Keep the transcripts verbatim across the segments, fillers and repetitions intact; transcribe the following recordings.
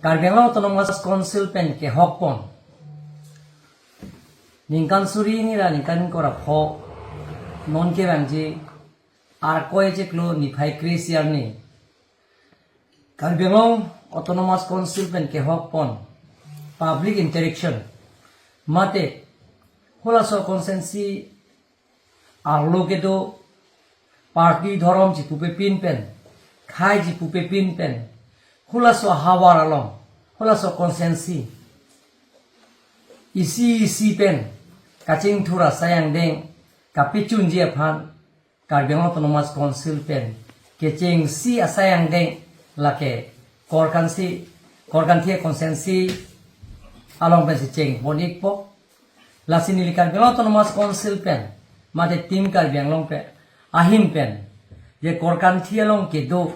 Karbi Anglong Autonomous Council pen kehokpon ningkan suri hini ra ningkan ingkoi ra pho non kevangji Arkoi chiklo niphai kre-isi arni Karbi Anglong Autonomous Council pen kehokpon public interaction mate halaso constituency arlo kedo party dhorom chipupepin pen, khei chipupepin pen, halaso ahavar along, halaso constituency isi isi pen kachingthur asai angdeng kapechunji aphan Karbi Anglong Autonomous Council pen kechengsi asai angdeng lake Korkanthi, Korkanthi constituency along pensi chengpon-ikpo. Lasi neli Karbi Anglong Autonomous Council pen mate Team Karbi Anglong pen ahin pen je Korkanthi along kedo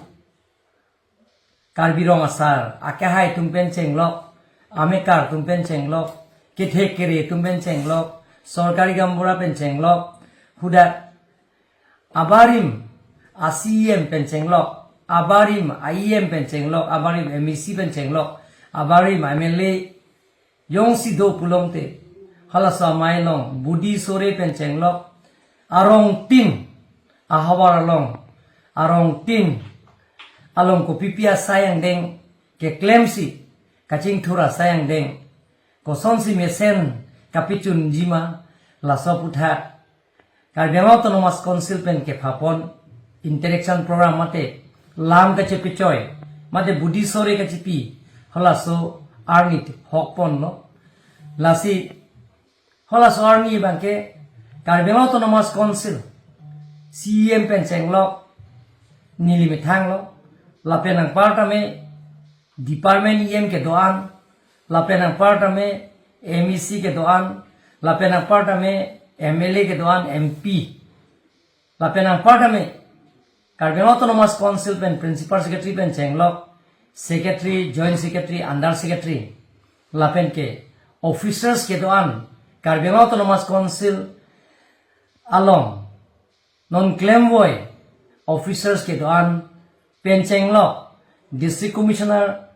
Karbi Rong Asar akehai atum pen chenglok, amekar atum pen chenglok, kethek kere atum pen chenglok, sorkari gaonbura pen chenglok, hadak abarim a-C E M pen chenglok, abarim a-E M pen chenglok, abarim M A C pen chenglok, abarim M L A jongsi do pulote, halaso amei along budi sore pen chenglok, arongtin ahavar along, arongtin along kopipi asai angdeng keklemsi kachingthur asai angdeng kosonsi mesen kapechunji ma, laso aputhak Karbi Anglong Autonomous Council pen kephapon interaction program mate lam kachepechoi mate budi sore kachepi halaso arni hokponlo. Lasi halaso arni abangke Karbi Anglong Autonomous Council C E M pen chenglok neli methanglo, lapen anparta me department E M kedo-an, lapen anparta me M A C kedo-an, lapen anparta me M L A kedo-an, M P, lapen anparta me Karbi Anglong Autonomous Council pen Principal Secretary pen chenglok, Secretary, Joint Secretary, Under Secretary, lapen ke officers kedo-an, Karbi Anglong Autonomous Council along non klemvoi officers kedo-an pen chenglok, District Commissioner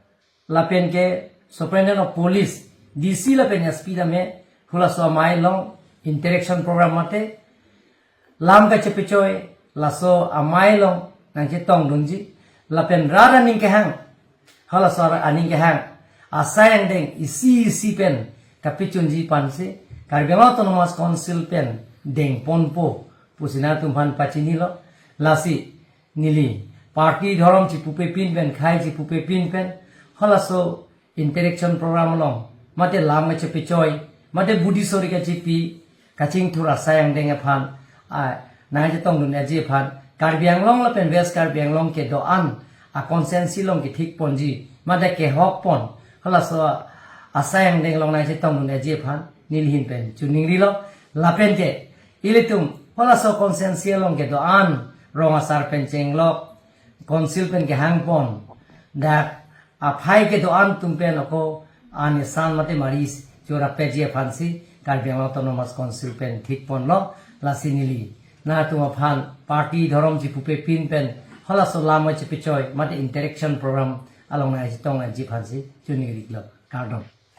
lapen ke Superintendent of Police, D C lapen S P tame halaso amei along interaction program mate lam kachepechoi laso amei along nangchetongdunji, lapen rat aning kehang, halaso aning kehang asai angdeng isi isi pen kapechunji aphansi Karbi Anglong Autonomous Council pen dengponpo pusi nangtum aphan pachinilo. Lasi neli party dhorom chipupepin pen, khei chipupepin pen halaso interaction program along mate lam kachepechoi mate budi sore kachepi kachingthur asai angdeng aphan a nangchetongdunji aphan Karbi Anglong lapen West Karbi Anglong kedo-an a constituency along kethikponji mate kehokpon halaso asai angdeng along nangchetongdunji aphan neli ahin pen choningrilo. Lapen ke ilitum halaso constituency along kedo-an rong asar pen chenglok, council pen kehangpon, dak aphai kedo-an atum pen ako an isan mate mari chorapji aphansi Karbi Anglong Autonomous Council pen thikponlo. Lasi neli nangtum aphan party dhorom chipupepin pen halaso lam kachepechoi mate interaction program along nangchetongji aphansi choningrilo. Kardom.